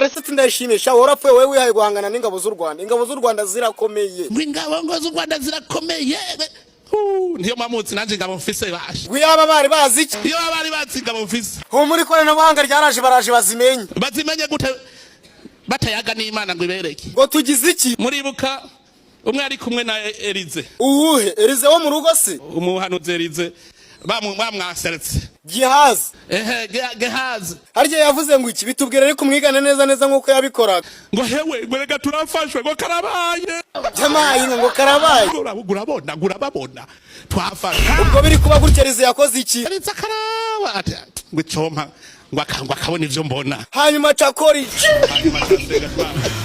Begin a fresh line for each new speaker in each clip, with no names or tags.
Evariste Ndayishimiye, warapfuye wowe wihaye guhangana n'ingabo z'u Rwanda. Ingabo z'u Rwanda zirakomeye.
Ngo ingabo ngo z'u Rwanda zirakomeye. Niyo mpamvu nanjye ingabo mfise basha.
Ngo iyaba bari bazi iki?
Iyo baba bari bazi ingabo mfise.
Humura, ikoranabuhanga ryaraje, baraje bazimenye.
Bazimenye gute batayaga n'Imana ngo ibereke?
Ngo tugize iki?
Muribuka umwe ari kumwe na Elize?
Uwuhe Elize, wo mu rugo se?
Umuhanuzi Elize bamwaseretse.
Gihazi.
Ehe, Gehazi.
Harya yavuze ngo iki? Bitubwira ariko umwigane neza neza nk'uko yabikoraga.
Ngo hewe, ngo reka turafashwe, ngo karabaye.
Jamayi, ngo karabaye.
Urabona, urababona, twafashwe.
Ubwo biri kuba gutya, Elize yakoze iki?
Elize akaraba ati ngo icompa ngo akabona ivyo mbona.
Hanyuma acakora iki?
Hanyuma asenga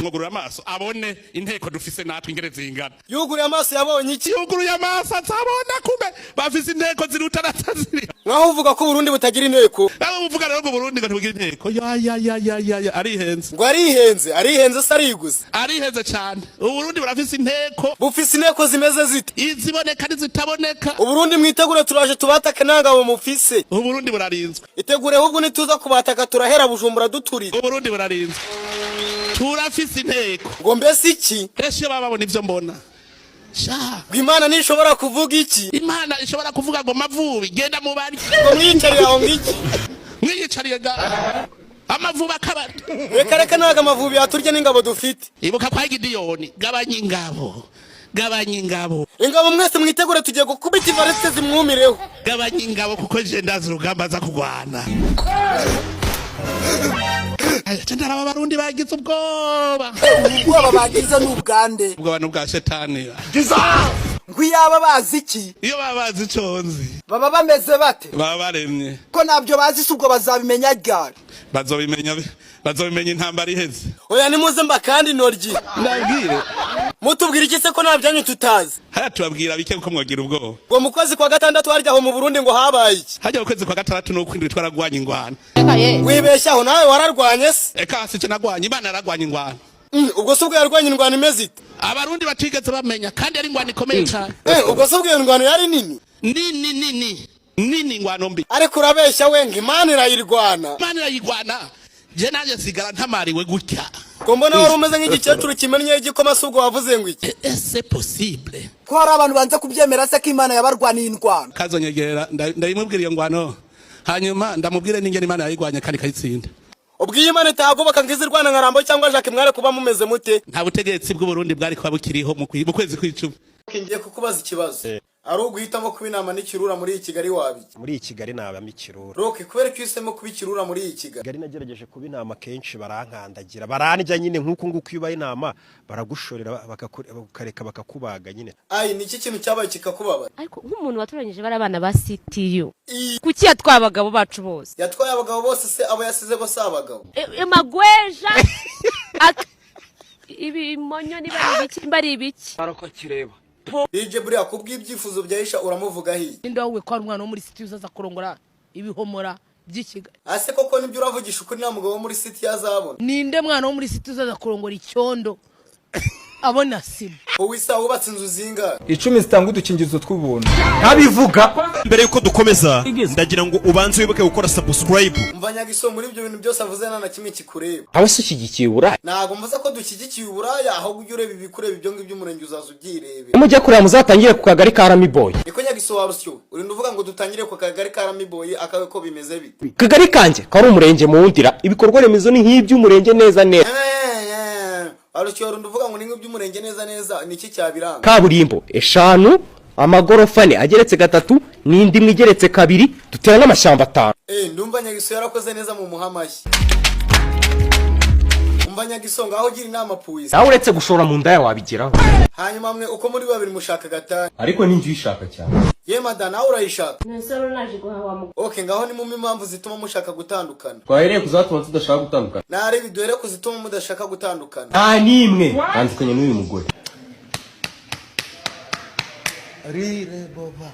mwugurura amaso abone inteko dufise natwe ingene zingana.
Yuguruye amaso yabonye iki?
Yuguruye amaso azabona kumbe bafise inteko ziruta nataziri.
Nkaho uvuga ko Burundi butagira inteko.
Abo uvuga rero ngo Burundi ngo ntibugira inteko, ya ya ya ya ya ya, arihenze.
Ngo arihenze? Arihenze se ariguze?
Arihenze cyane. Uburundi burafise inteko.
Bufise inteko zimeze zite?
Iziboneka n'izitaboneka.
Uburundi mwitegure, turaje tubatake, nta ngabo mufise.
Uburundi burarinzwe.
Itegure ahubwo, nituza kubataka turahera Bujumbura duturire.
Uburundi burarinzwe, turafise inteko.
Ngo mbese iki?
Ese iyo baba babona ivyo mbona sha.
Ngo Imana ntishobora kuvuga iki?
Imana ishobora kuvuga ngo mavubi genda mu bari.
Ngo mwiyicariye aho ngiki?
Mwiyicariye ga amavubi akabari.
Reka reka, ntabwo Amavubi yaturya n'ingabo dufite.
Ibuka kwa Gidiyoni, gabanya ingabo, gabanya ingabo.
Ingabo mwese mwitegure, tugiye gukubita Ivariste zimwumireho.
Gabanya ingabo kuko je ndazi urugamba aza kurwana. Aya, je ndaraba Abarundi bagize ubwoba.
Ubwoba bagize ni ubwande?
Ubwoba n'ubwa shetani.
Ngo iyaba bazi iki?
Iyo baba bazi ico nzi.
Baba bameze bate?
Baba baremye.
Ko ntabyo bazi se, ubwo bazabimenya ryari?
Bazobimenya intambara iheze.
Oya, nimuze mba kandi noryi.
Ndabwire.
Mutubwira iki se ko nta byanyu tutazi?
Hariya tubabwira bike kuko mwagira ubwoba.
Ngo mu kwezi kwa gatandatu harya aho mu Burundi ngo habaye iki?
Hajya mu kwezi kwa gatandatu n'ukwindwi twaragwanye ingwano.
Wibeshyaho nawe, wararwanye se?
Eka si cyo nagwanye, Imana yaragwanye ingwano.
Ubwo se ubwo yarwanye indwano imeze ite?
Abarundi batigeze bamenya, kandi ari ingwano ikomeye cyane.
Ubwo se ubwo iyo ndwano yari nini?
Nini nini nini, ingwano mbi.
Ariko urabeshya we, ngo Imana irayirwana.
Imana irayigwana, je nanjye nsigara ntamariwe gutya.
Ngo mbona wari umeze nk'igikecuru kimennye igikoma se, ubwo wavuze ngo iki?
Ese possible?
Ko hari abantu banze kubyemera se ko Imana yabarwaniye indwano?
Kazonyegera ndayimubwira iyo ngwano, hanyuma ndamubwire n'ingene Imana yayigwanye kandi ikayitsinda.
Ubwo iyo Imana itahagoboka ngo ize irwana nka Rambo cyangwa Jacques, mwari kuba mumeze mute?
Nta butegetsi bw'Uburundi bwari kuba bukiriho mu kwezi kw'icumi.
Ngiye kukubaza ikibazo: ari uguhitamo kuba inama n'ikirura muri iyi Kigali, wabiki?
Muri iyi Kigali nabamo ikirura.
Roke, kubera ko uhisemo kuba ikirura muri iyi Kigali?
Kigali nagerageje kuba intama kenshi, barankandagira, barandya nyine nk'uku nguku. Iyo ubaye intama baragushorera, bakareka bakakubaga nyine.
Ayi, ni iki kintu cyabaye kikakubabaza?
Ariko nk'umuntu watoranyije bari abana ba CTU, kuki yatwaye abagabo bacu bose?
Yatwaye abagabo bose se, abo yasize bo si abagabo?
Amagweja, ibimonyo, niba ari ibiki, niba ari ibiki.
DJ, buriya kubw'ibyifuzo bya Isha uramuvugaho iki?
Ninde wowe ko hari umwana wo muri city uzaza kurongora ibihomora by'i Kigali?
Ase koko nibyo uravugisha ukuri, nta mugabo wo muri city yazabona?
Ninde mwana wo muri city uzaza kurongora icyondo abona sima?
Wowe isa wubatse inzu zingahe?
10 zitanga udukingirizo tw'ubuntu.
Ntabivuga. Mbere yuko dukomeza, ndagira ngo ubanze wibuke gukora subscribe.
Umva Nyagiso, muri ibyo bintu byose avuze nta na kimwe kikureba.
Aho se ushyigikiye uburaya?
Ntabwo mvuze ko dushyigikiye uburaya, ahubwo ujye ureba ibikureba, ibyo ngibyo umurenge uzaza ubyirebe.
Mujya kureba muzatangire ku kagari ka Ramiboyi.
Niko Nyagiso wa Rusyo, urinda uvuga ngo dutangire ku kagari ka Ramiboyi, akawe ko bimeze bite?
Kagari kanjye kari umurenge mu wundira, ibikorwa remezo ni nk'iby'umurenge neza neza.
Warusyo, urinda uvuga ngo ni nk'iby'umurenge neza neza, ni iki cyabiranga?
Kaburimbo 5, amagorofa 4 ageretse gatatu n'indi imwe igeretse kabiri, dutera n'amashyamba 5.
Ndumva Nyagiso yarakoze neza mu muhamashyi. Umva Nyagiso, ngaho ugira inama puwisi.
Nawe uretse gushora mu ndaya wabigeraho.
Hanyuma mwe uko muri babiri mushaka gatanya?
Ariko ninjye uyishaka cyane.
Ye mada, nawe urayishaka?
Ntusoro naje guhaha mu
Okay, ngaho ni mumpe impamvu zituma mushaka gutandukana.
Twahereye kuzatuma tudashaka gutandukana.
Narebe, duhere ku zituma mudashaka gutandukana.
Nta n'imwe. Tandukanye n'uyu mugore.
Rire boba.